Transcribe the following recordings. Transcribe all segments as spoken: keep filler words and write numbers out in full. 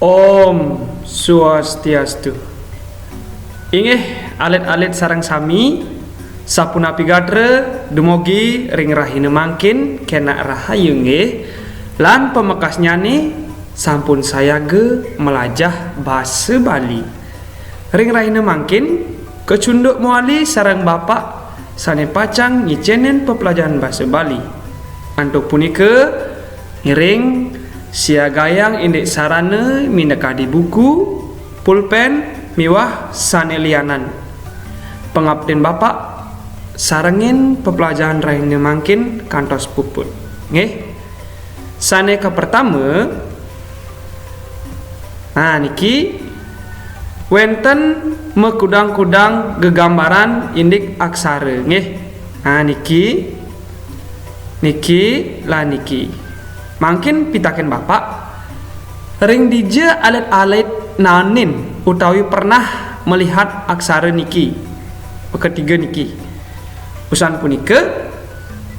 Om Swastiastu. Inggih, alit-alit sareng sami, sapunapi gatra dumugi ring rahina mangkin kenak rahayu nggih, lan pamekasnyane sampun sayaga malajah basa Bali. Ring rahina mangkin, kacunduk mawali sareng Bapak sane pacang ngicenin peplajahan basa Bali. Antuk punika, ngiring siagayang indik sarana minakadi buku, pulpen, miwah sane lianan. Pangaptin Bapak, sarengin peplajahan rahina mangkin kantos puput. Nggih. Sane kapertama, nah, niki wenten makudang-kudang gegambaran indik aksara, nggih. Nah, niki, niki, lan niki. Mangkin pitaken Bapak, ring dija alit-alit naenin utawi pernah melihat aksara niki? Ketiga niki. Usan punika,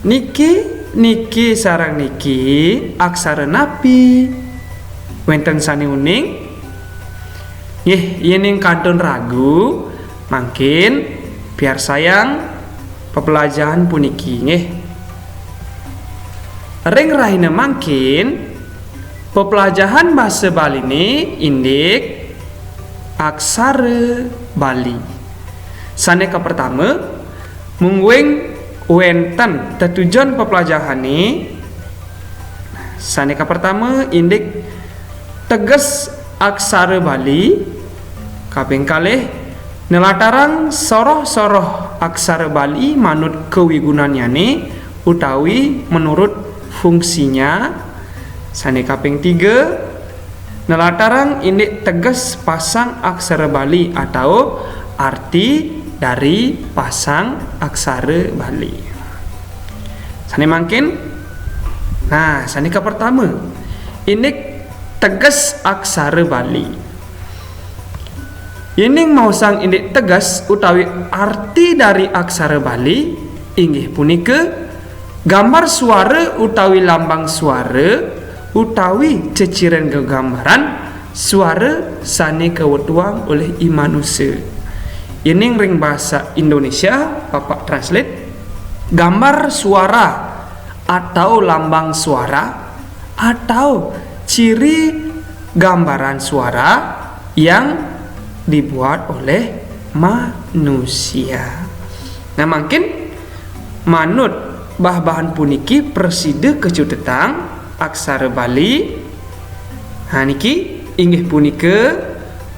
niki, niki sareng niki aksara napi? Wenten sane uning? Nggih, yening kantun ragu, mangkin piarsayang pepelajahan puniki, nggih. Ring rahina mangkin, pepelajahan basa Baline indik aksara Bali. Sane kapertama, mungguing wenten tetujon pepelajahane. Sane kapertama indik teges aksara Bali, kaping kalih nelatarang soroh-soroh aksara Bali manut kawigunannyane utawi menurut fungsinya. Sane kaping tiga, nelatarang indik teges pasang aksara Bali atau arti dari pasang aksara Bali. Sane mangkin, nah, sane kapertama, indik teges aksara Bali. Yening maosang indik teges utawi arti dari aksara Bali, inggih punika gambar suara utawi lambang suara utawi ceciren gegambaran suara sane kawetuang olih i manusa. Yening ring basa Indonesia, Bapak translate, gambar suara atau lambang suara atau ciri gambaran suara yang dibuat oleh manusia. Nah, mangkin manut bah-bahan puniki prasida kacutetang aksara Bali. Nah, niki inggih punika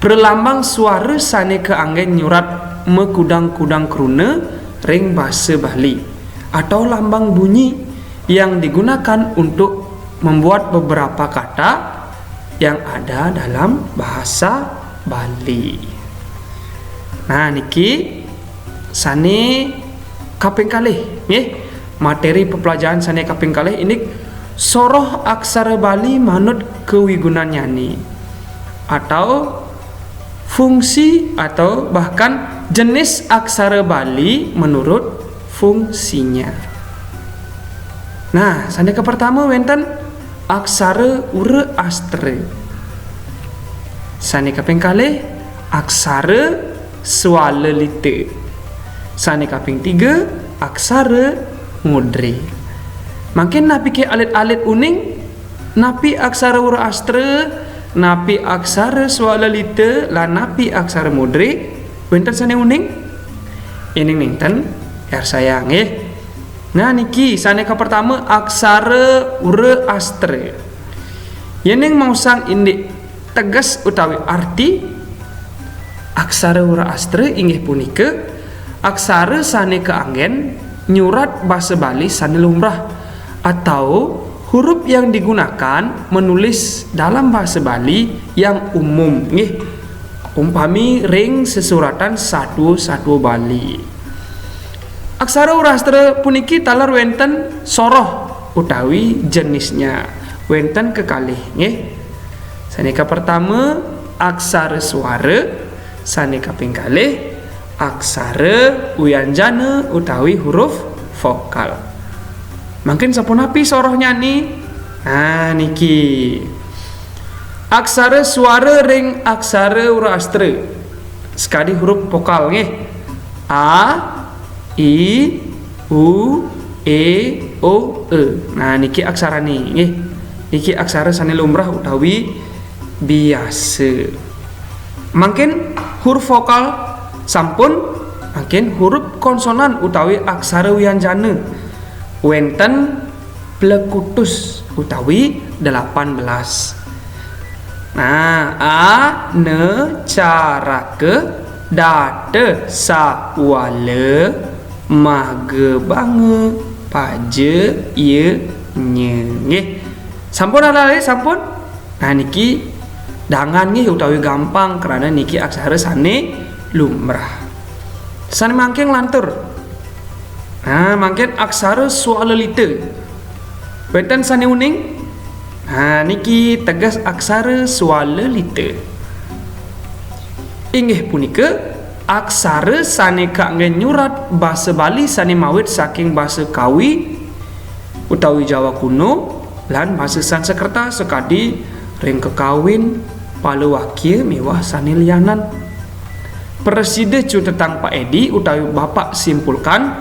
pralambang suara sane kaanggen nyurat makudang-kudang kruna ring basa Bali atau lambang bunyi yang digunakan untuk membuat beberapa kata yang ada dalam bahasa Bali. Nah, niki sane kaping kalih, nggih. Materi pepelajaran sane kaping kalih indik soroh aksara Bali manut kawigunannyane atau fungsi atau bahkan jenis aksara Bali menurut fungsinya. Nah, sane kapertama wenten aksara Wreastra. Sane kaping kalih aksara Swalalita. Sane kaping tiga aksara Modre. Mangkin napike alit-alit uning? Napi aksara Wreastra, napi aksara Swalalita, lan napi aksara Modre? Wenten sane uning? Yening nenten, piarsayang nggih. Nah, niki sane kapertama aksara Wreastra. Yening maosang indik teges utawi arti, aksara Wreastra inggih punika aksara sane kaanggen nyurat basa Bali sane lumrah atau huruf yang digunakan menulis dalam bahasa Bali yang umum, nggih. Umpami ring sesuratan satua-satua Bali. Aksara Wreastra puniki taler wenten soroh utawi jenisnya. Wenten kekalih, nggih. Sane kapertama, aksara suara, sane kaping kalih, aksara wianjana utawi huruf vokal. Mangkin sapunapi sorohnyane? Nah, niki. Aksara suara ring aksara Wreastra. Sakadi huruf vokal nggih. A, I, U, E, O, E. Nah, niki aksarane nggih. Niki aksara sane lumrah utawi biasa. Mangkin huruf vokal sampun, mangkin huruf konsonan utawi aksara wianjana wenten plekutus utawi delapan belas. Nah, a, na, ca, ra, ka, da, ta, sa, wa, la, ma, ga, ba, nga, pa, ja, ya, nya. Nggih. Sampun ada nggih, sampun? Nah, niki dangan nggih utawi gampang krana niki aksara sane lumrah. Sane mangkin lantur. Nah, mangkin aksara swalalita. Wenten sane uning? Nah, niki teges aksara swalalita. Inggih punika aksara sane kangge nyurat basa Bali sane mawit saking basa Kawi utawi Jawa kuno lan basa Sanskerta sakadi ring kakawin, palawakya miwah sane lianan. Prasida cutetang Pak Edi utawi Bapak simpulkan,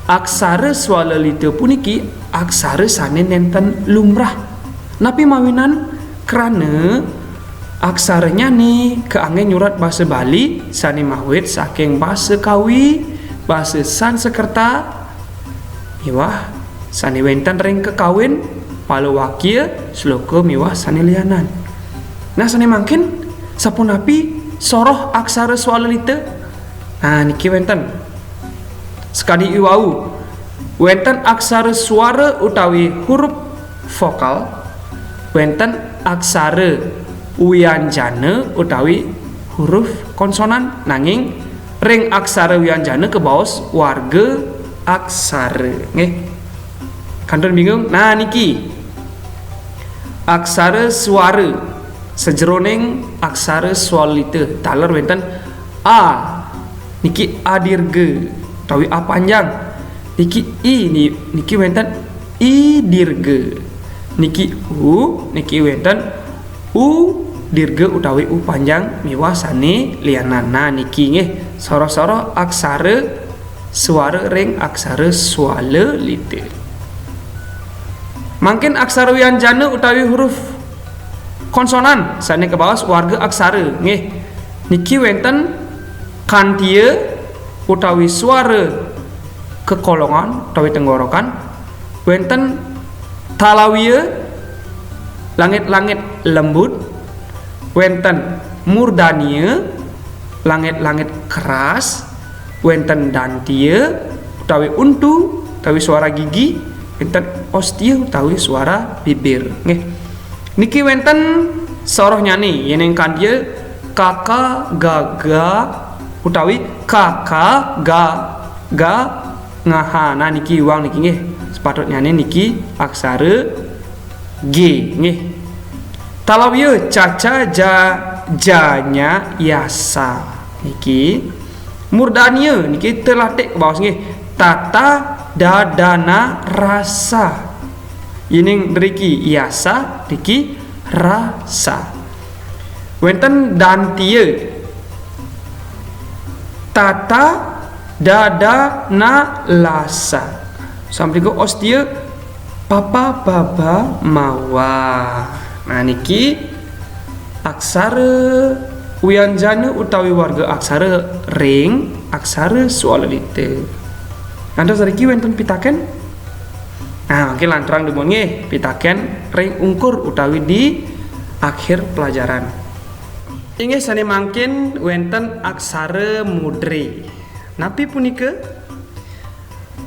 aksara swalalita puniki aksara sane nenten lumrah. Napi mawinan? Krana aksaranyane kaangge nyurat basa Bali sane mawit saking basa Kawi, basa Sanskerta, miwah sane wenten ring kakawin, palawakya, sloka miwah sane lianan. Nah, sane mangkin sapunapi soroh aksara swalalita? Nah, niki wenten. Sakadi iwau, wenten aksara suara utawi huruf vokal, wenten aksara wianjana utawi huruf konsonan, nanging ring aksara wianjana kabaos warga aksara. Nggih. Kantun bingung? Nah, niki. Aksara suara sajeroning aksara swalalita. Taler wenten a, niki a dirga utawi a panjang. Niki i, ni-, niki wenten i dirga. Niki u, niki wenten u dirga utawi u panjang miwah sane lianan. Nah, niki nggih soroh-soroh aksara suara ring aksara swalalita. Mangkin aksara wianjana utawi huruf konsonan sane kabaos warga aksara nggih. Niki wenten kantia utawi suara kekolongan utawi tenggorokan, wenten talawia, langit-langit lembut, wenten murdania, langit-langit keras, wenten dantia utawi untu utawi suara gigi, wenten ostia utawi suara bibir. Nggih. Niki wenten sorohnyane, yening kantia kaka gaga utawi kaka ga ga ngaha. Nah, niki iwang niki nggih. Sepatutnyane niki aksara G nggih. Talawia caca ja janya yasa. Niki murdania niki telatik kabaos nggih. Tata dadana rasa. Yening driki yasa niki rasa. Wenten dantia. Tata dadana lasa. Sampiku ostia papa baba mawa. Nah, niki aksara wianjana utawi warga aksara ring aksara swalalita. Ngantos riki wenten pitaken? Nah, mangkin lanturang dumun nggih pitaken ring ungkur utawi di akhir pelajaran. Inggih sane mangkin wenten aksara mudre. Napi punika?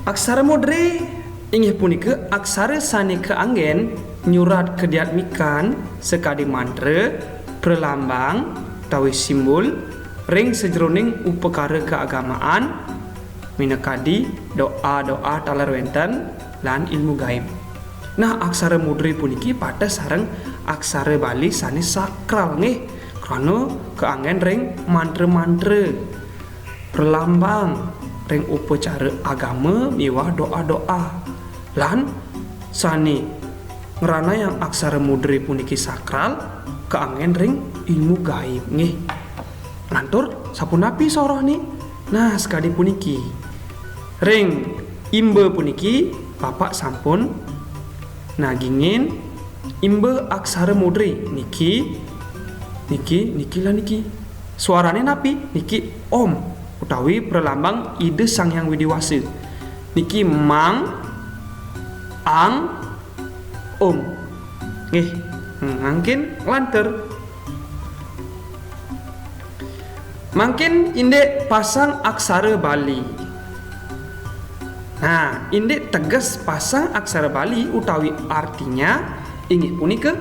Aksara mudre inggih punika aksara sane kaanggen nyurat kadiatmikan sakadi mantra, pralambang, utawi simbol ring sajeroning upakara keagamaan, minakadi doa-doa taler wenten lan ilmu gaib. Nah, aksara mudre puniki pateh sareng aksara Bali sane sakral nggih, krana kaanggen ring mantra-mantra, pralambang ring upacara agama miwah doa-doa. Lan sane ngranayang aksara mudre puniki sakral, kaanggén ring ilmu gaib nggih. Lantur sapunapi sorohné? Nah, sakadi puniki. Ring imba puniki Bapak sampun nagingin imba aksara mudri niki, niki, niki lan niki. Suarané napi? Niki om utawi pralambang Ida Sang Hyang Widi Wasa. Niki mang, ang, om. Nggih, mangkin lantur. Mangkin indik pasang aksara Bali. Nah, indik teges pasang aksara Bali utawi artinya inggih punika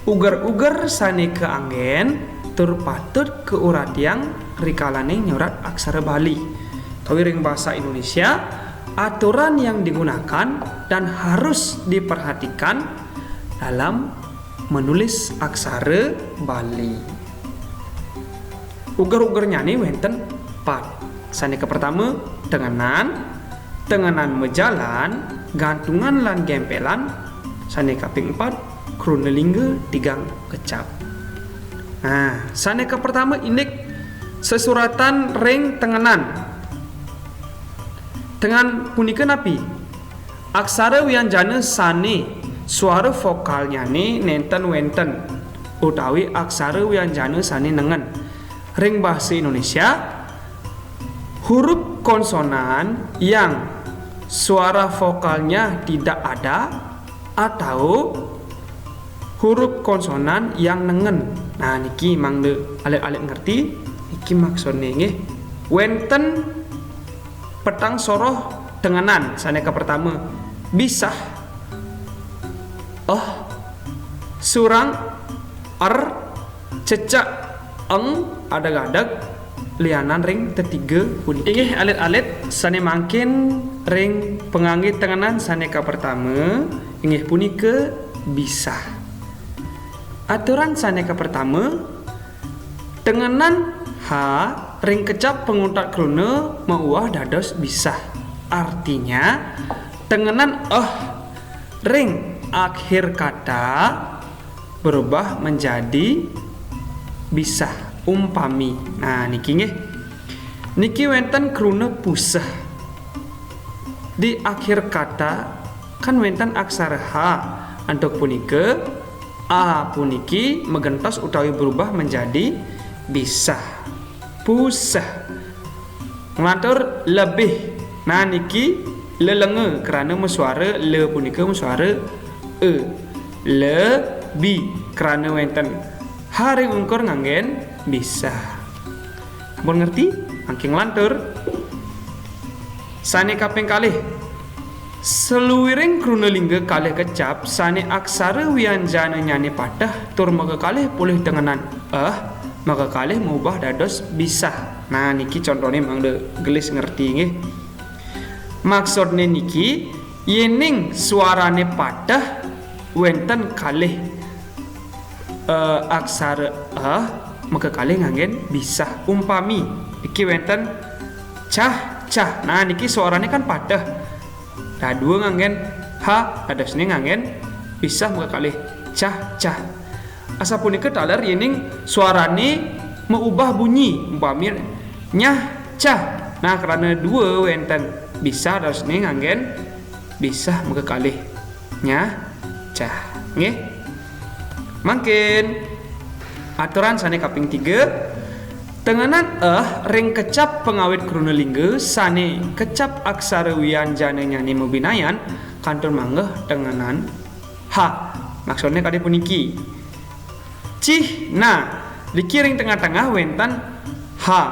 uger-uger sané kaanggén tur patut kauratiang rikalaning nyorat aksara Bali. Utawi ring basa Indonesia, aturan yang digunakan dan harus diperhatikan dalam menulis aksara Bali. Uger-ugernyané wénten pat. Sané kapertama, tengenan, tengenan majalan, gantungan lan gempelan, sané kaping empat, kruna lingga tigang kecap. Nah, sané kapertama indik sesuratan ring tengenan. Tengenan punika napi? Aksara wianjana sané suara vokalnyané nénten wénten utawi aksara wianjana sané nengen. Ring bahasa Indonesia, huruf konsonan yang suara vokalnya tidak ada atau huruf konsonan yang nengen. Nah, niki mangda alit-alit ngerti, niki maksudné nggih. Wénten petang soroh tengenan sané kapertama, bisah, eh, surang, er, cecak, eng, adeg-adeg, lianan ring tetiga puniki. Inggih alit-alit sané mangkin ring pangangge tengenan sané kapertama, inggih punika bisah. Aturan sané kapertama, tengenan ha ring kecap panguntat kruna mauwah dados bisah. Artinya, tengenan eh ring akhir kata berubah menjadi bisah. Umpami. Nah, niki nggih. Niki wénten kruna puseh. Di akhir kata kan wénten aksara ha. Antuk punika, a puniki magentos utawi berubah menjadi bisah. Puseh. Nglantur lebih. Nah, niki lelenga krana masuara le punika masuara e. Lebi krana wénten ha ring ungkur nganggén bisah. Ampun ngerti? Mangkin nglantur. Sané kaping kalih. Saluiring kruna lingga kalih kecap sané aksara wianjananyané pateh tur makakalih polih tengenan eh, makakalih maubah dados bisah. Nah, niki contoné mangda gelis ngerti nggih. Maksudné niki, yéning suarané pateh wénten kalih eh, aksara eh, makakalih nganggén bisah. Umpami, niki wénten cah, cah. Nah, niki suarané kan pateh. Dadua nganggén ha, dadosné nganggén bisah makakalih cah, cah. Asapunika taler yéning suarané maubah bunyi, umpami nyah, cah. Nah, krana dua wénten bisah dadosné nganggén bisah makakalih nyah, cah. Nggih. Mangkin aturan sané kaping tiga, tengenan eh ring kecap pangawit kruna lingga sané kecap aksara wianjananyané mabinayan kantun manggeh tengenan ha. Maksudné kadi puniki. Cih, nah, niki ring tengah-tengah wénten ha.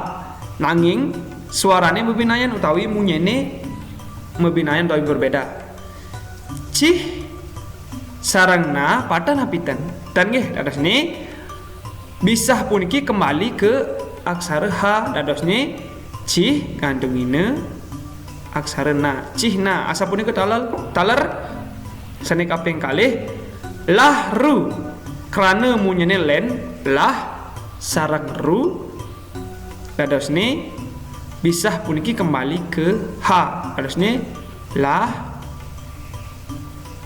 Nanging suarané mabinayan utawi munyiné mabinayan utawi berbeda. Cih sareng na pateh napi ten? Ten nggih, dadosné bisah puniki kembali ke aksara ha, dadosné cih gantungina aksara na. Cih na, asapunika taler, taler sané kaping kalih, lah ru. Krana munyiné lén, lah sareng ru, dadosné bisah puniki kembali ke ha. Dadosné lah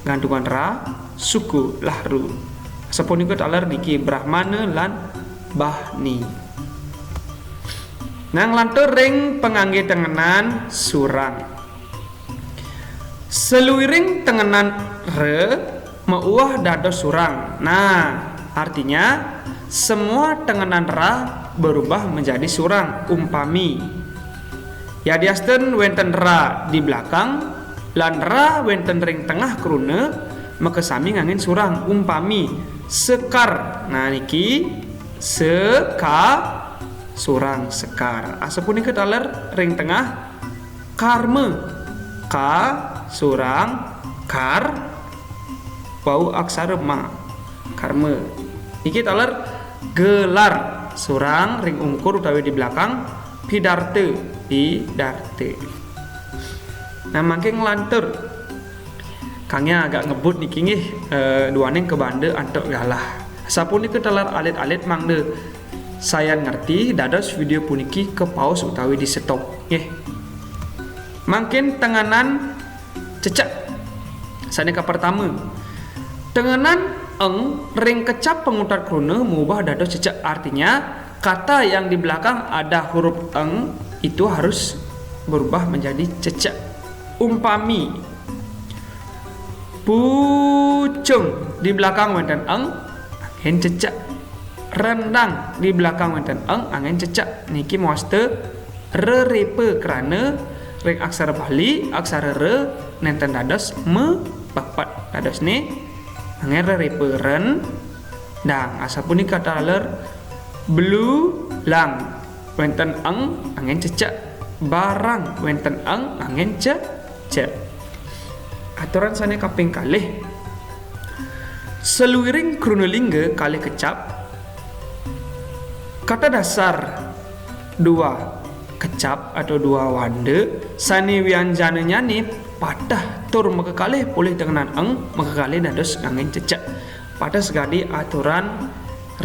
gantungan ra, suku, lah ru. Sapunika taler niki Brahmana lan Bahni. Nah, nglantur ring pangangge tengenan surang. Saluiring tengenan ra mauwah dados surang. Nah, artinya semua tengenan ra berubah menjadi surang. Umpami, yadiastun wenten ra di belakang lan ra wenten ring tengah kruna, makasami nganggen surang. Umpami, sekar. Nah, niki seka, surang, sekar. Asapunika taler ring tengah, karma. Ka, surang, kar, wau aksara ma. Karma. Niki taler gelar, surang ring ungkur utawi di belakang, pidarta, pidarta. Nah, mangkin nglantur. Kangge agak ngebut niki nggih, eh, duaning kabanda antuk galah. Sapunika taler alit-alit mangda sayan ngerti, dados video puniki kapaus utawi di-stop nggih. Mangkin tengenan cecek. Sane kapertama, tengenan eng ring kecap panguntat kruna maubah dados cecek. Artinya, kata yang di belakang ada huruf eng itu harus berubah menjadi cecek. Umpami, pucung di belakang wenten eng, anggen cecek. Rendang di belakang wenten eng, anggen cecek. Niki mawasta rerepa krana ring aksara Bali, aksara re nenten dados mepepet. Dadosne anggen rerepa, rendang. Asapunika taler belulang wenten eng, anggen cecek. Barang wenten eng, anggen cecek. Aturan sane kaping kalih. Saluiring kruna lingga kalih kecap, kata dasar dua kecap atau dua wanda sane wianjananyane pateh tur makakalih polih tengenan eng, makakalih dados nganggen cecek. Pateh sakadi aturan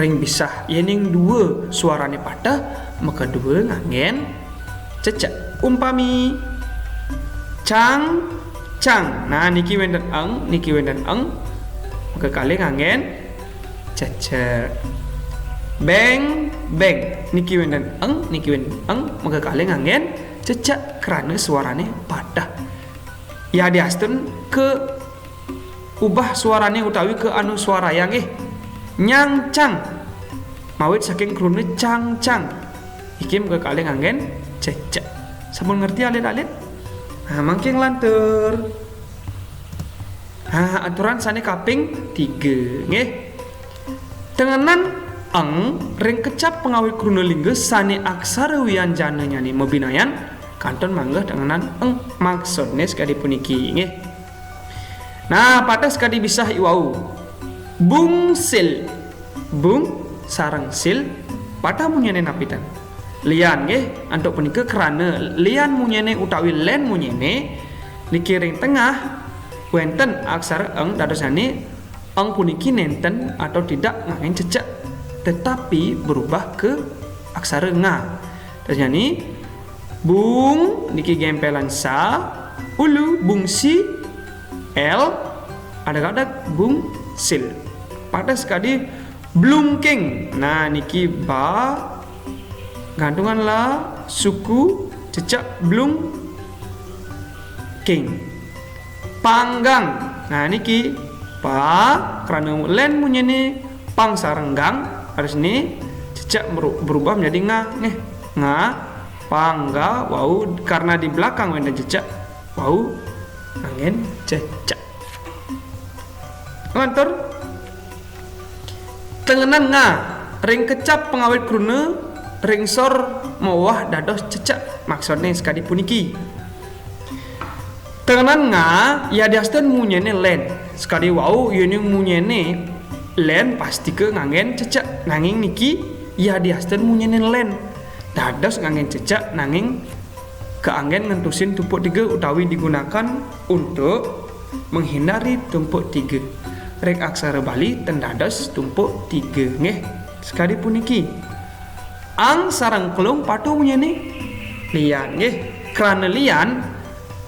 ring bisah. Yening dua suarane pateh, makadua nganggen cecek. Umpami, cang, cang. Nah, niki wenten eng, niki wenten eng, makakalih nganggen cecek. Beng, beng. Niki wenten eng, niki wenten eng, makakalih nganggen cecek krana suarane pateh. Yadiastun kaubah suarane utawi kaanuswarayang nggih. Nyangcang. Mawit saking kruna cangcang. Niki makakalih nganggen cecek. Sampun ngerti alit-alit? Nah, mangkin nglantur. Nah, aturan sane kaping tiga nggih. Tengenan eng ring kecap pangawit kruna lingga sane aksara wianjananyane mabinayan kantun manggeh tengenan eng. Maksudne sakadi puniki nggih. Nah, pateh sakadi bisah iwau. Bungsil. Bung sareng sil pateh munyene napi ten? Lian nggih. Antuk punika krana lian munyene utawi len munyene niki ring tengah wenten aksara eng, dadosnyane eng puniki nenten atau tidak nganggen cecek, tetapi berubah ke aksara nga. Dadosnyane bung niki gempelan sa, ulu, bungsi, el, adeg-adeg bungsil. Pateh sakadi blungking. Nah, niki ba gantungan la suku cecek blungking. Panggang. Nah, niki pa krana len munyene pang sareng gang, harus ni cecek meru-, berubah menjadi nga nggih. Nga, pangga, wau karena di belakang wenten cecek, wau anggen cecek. Lantur, tengenan nga ring kecap pangawit kruna ring sor mauwah dados cecek. Maksudne sakadi puniki. Tengenan nga yadiastun munyene len. Sakadi wau, yening munyene len pastika nganggen cecek. Nanging niki yadiastun munyene len, dados nganggen cecek, nanging kaanggen ngentusin tumpuk tiga utawi digunakan untuk menghindari tumpuk tiga. Ring aksara Bali ten dados tumpuk tiga nggih. Sakadi puniki. Ang sareng klung pateh munyene lian nggih. Krana lian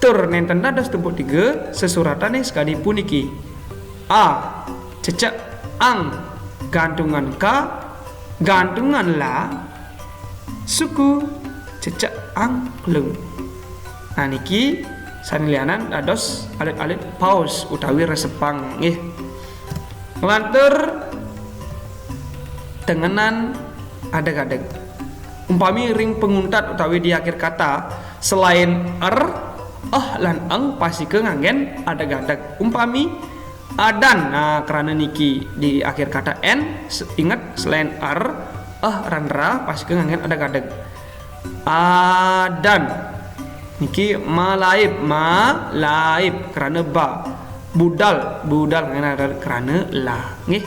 tur nenten dados tumpuk tiga, sesuratane sakadi puniki. A, cecek, ang. gantungan ka, gantungan la, suku, cecek angklung. Nah, niki sané lianan dados alit-alit paus utawi resepang nggih. Nglantur tengenan adeg-adeg. Umpami ring panguntat utawi di akhir kata, selain er, eh lan eng pastika nganggén adeg-adeg. Umpami adan, nah, krana niki di akhir kata en, se- inget selain er, eh lan ra pastika nganggén adeg-adeg. Adan. Niki malaib, malaib krana ba. Budal, budal nganggén adeg-adeg krana la. Nggih.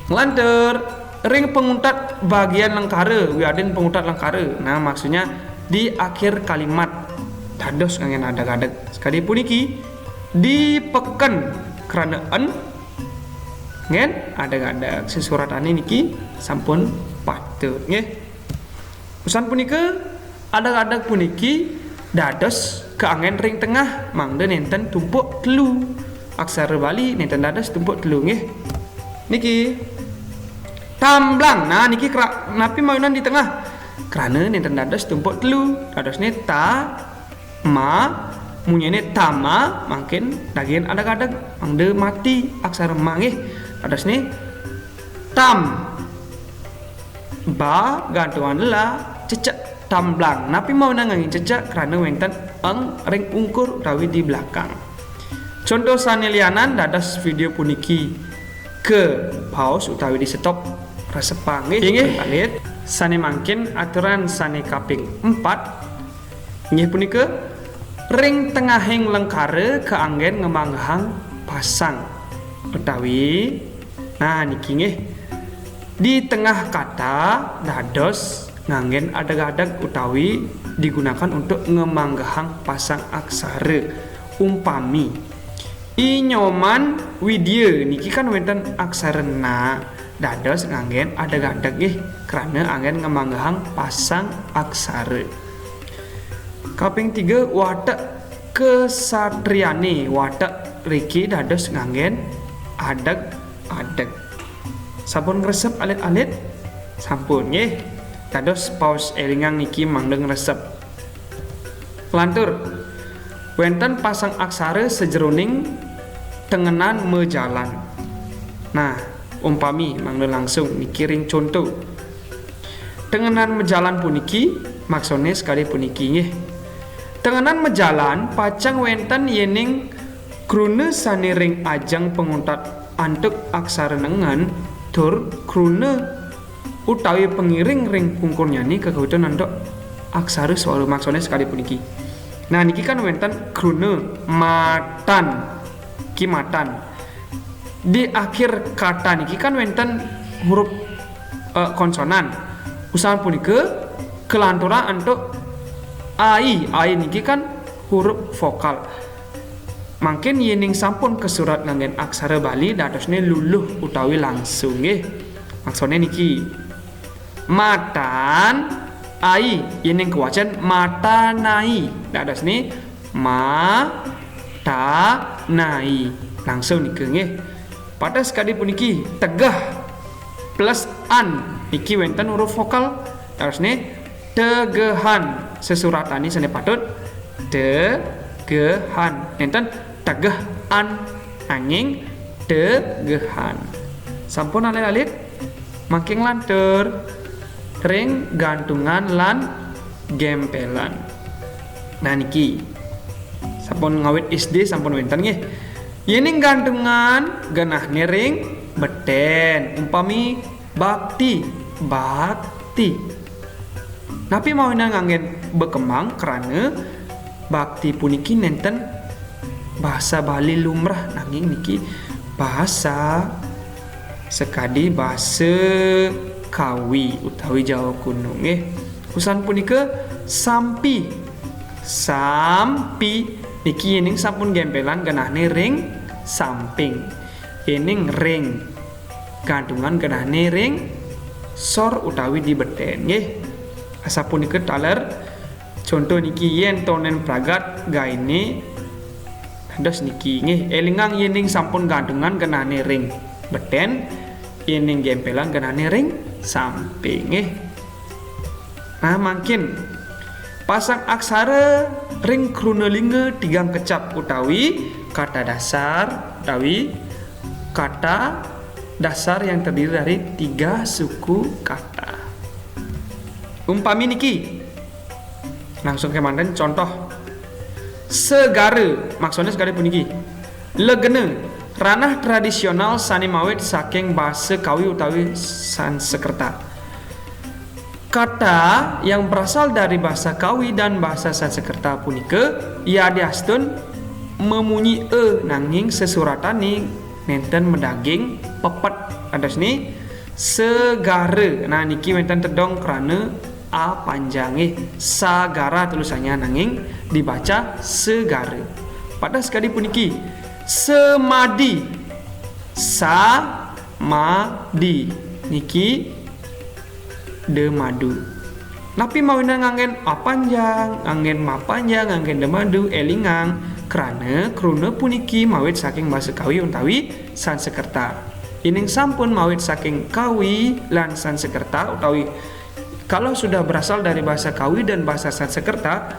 Nglantur ring panguntat bagian lengkara, wiadin panguntat lengkara. Nah, maksudnya di akhir kalimat dados nganggén adeg-adeg. Sakadi puniki, di peken krana en nganggén adeg-adeg. Sesuratané niki sampun patut nggih. Usan punika, adeg-adeg puniki dados kaanggén ring tengah, mangda nénten tumpuk telu. Aksara Bali nénten dados tumpuk telu nggih. Niki tamblang. Nah, niki kra- napi mawinan di tengah? Krana nénten dados tumpuk telu. Dadosné ta ma, munyine tama, mangkin dagingin adeg-adeg, mangda mati aksara ma nggih. Dadosné tam. Ba gantungan la, cecek tamblang. Napi mawinan nganggén cecek? Krana wénten eng ring ungkur utawi di belakang. Conto sané lianan dados vidéo puniki kapaus utawi di stop resepang nggih. Inggih, alit. Sané mangkin aturan sané kaping empat inggih punika ring tengahing lengkara kaanggén ngamanggehang pasang utawi, nah, niki nggih, di tengah kata dados nganggén adeg-adeg utawi digunakan untuk ngamanggehang pasang aksara. Umpami, I Nyoman Widya niki kan wénten aksara na, dados nganggén adeg-adeg nggih, krana anggén ngamanggehang pasang aksara. Kaping tiga, watek kasatriané, watek riki dados nganggén adeg-adeg. Sampun ngresep alit-alit? Sampun nggih. Dados paus élingang niki mangda ngresep. Lantur, wénten pasang aksara sajeroning tengenan majalan. Nah, umpami mangda langsung niki ring conto. Tengenan majalan puniki, maksané sakadi puniki nggih. Tengenan majalan pacang wénten yéning kruna sané ring ajeng panguntat antuk aksara nengen tur kruna utawi pangiring ring pungkurnyané kakawitan antuk aksara swara, maksané sakadi puniki. Nah, niki kan wénten kruna matan, ki matan. Di akhir kata niki kan wénten huruf, eh, konsonan. Usan punika kalanturang antuk ai. Ai niki kan huruf vokal. Mangkin yéning sampun kasurat nganggén aksara Bali, dadosné luluh utawi langsung nggih. Maksané niki. Matan ai, yéning kawacén matanai. Dadosné matanai. Langsung nika nggih. Pateh sakadi puniki, tegeh plus an. Niki wénten huruf vokal. Dadosné tegehan. Sesuratané sané patut, tegehan. Nénten tegehan, nanging tegehan. Sampun alit-alit? Mangkin lantur ring gantungan lan gempelan. Nah, niki. Sampun ngawit S D sampun wénten nggih. Yéning gantungan genahné ring betén, umpami bakti, bakti. Napi mawinan nganggén bekembang? Krana bakti puniki nénten basa Bali lumrah, nanging niki basa sakadi basa Kawi utawi Jawa Kuno nggih. Usan punika sampi. Sampi niki yéning sampun gempelan genahné ring samping. Yéning ring gantungan genahné ring sor utawi di betén nggih. Asapunika taler conto niki, yén tondén pragat gainé dados niki nggih. Élingang yéning sampun gantungan genahné ring betén, Yéning gempelan genané ring sampingé. Nah, mangkin pasang aksara ring kruna lingga tigang kecap utawi kata dasar utawi kata dasar yang terdiri dari tiga suku kata. Umpami niki, langsung kémanten contoh. Segara, maksudnya segara puniki. Legena, ranah tradisional sané mawit saking basa Kawi utawi Sanskerta. Kata yang berasal dari bahasa Kawi dan bahasa Sanskerta punika yadiastun memunyi e, nanging sesuratané nénten madaging pepet. Dados ni segara. Nah, niki wénten tedong krana a panjang, nggih. Sagara tulisannya, nanging dibaca segara. Pada sekadi puniki, semadi. Samadi. Niki demadu. Napi mawinan nganggén a panjang, nganggén ma panjang, nganggén demadu, élingang, krana kruna puniki mawit saking basa Kawi utawi Sanskerta. Yéning sampun mawit saking Kawi lan Sanskerta utawi kalau sudah berasal dari bahasa Kawi dan bahasa Sanskerta,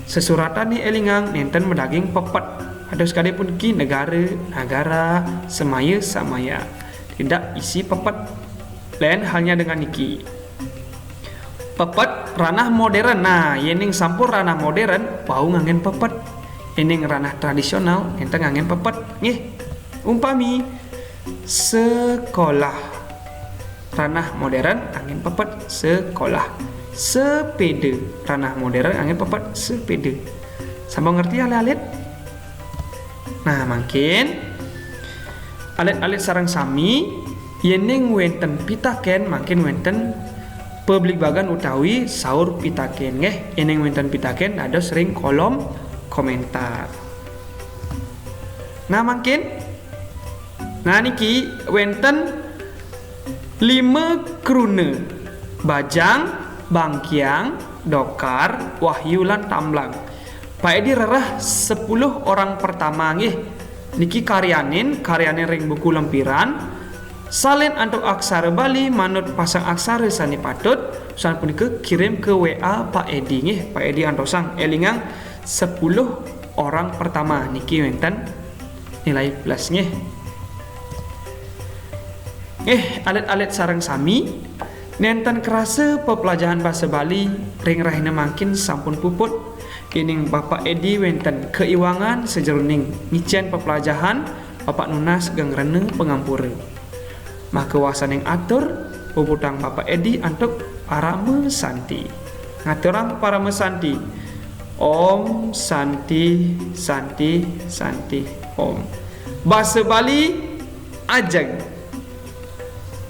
sesuratané élingang nénten madaging pepet. Dados kadi puniki negara, nagara, semaya, samaya. Tidak isi pepet. Lain halnya dengan niki. Pepet ranah modern. Nah, yéning sampun ranah modern, wau nganggén pepet. Yéning ranah tradisional, nénten nganggén pepet. Nggih. Umpami sekolah. Ranah modern nganggén pepet sekolah. Sepéda. Ranah modern nganggén pepet sepéda. Sampun ngerti alit-alit? Nah, mangkin alit-alit sareng sami, yéning wénten pitakén, mangkin wénten pabligbagan utawi saur pitakén, nggih. Yéning wénten pitakén, dados ring kolom komentar. Nah, mangkin, nah, niki wénten lima kruna: Bajang, Bangkiang, Dokar, Wahyu, lan Tamblang. Pak Edi rereh sepuluh orang pertama, nggih. Niki karyanin, karyanin ring buku lempiran. Salin antuk aksara Bali manut pasang aksara sané patut, sapunika kirim ke W A Pak Edi, nggih. Pak Edi antosang, élingang sepuluh orang pertama niki wénten nilai plus, nggih. Nggih, alit-alit sareng sami, nénten krasa peplajahan basa Bali ring rahina mangkin sampun puput. Yéning Bapak Edi wénten kaiwangan sajeroning ngicén peplajahan, Bapak nunas geng rena pangampura. Maka wasaning atur, puputang Bapak Edi antuk parama santi. Ngaturang parama santi. Om Santi, Santi, Santi, Om. Basa Bali ajeg.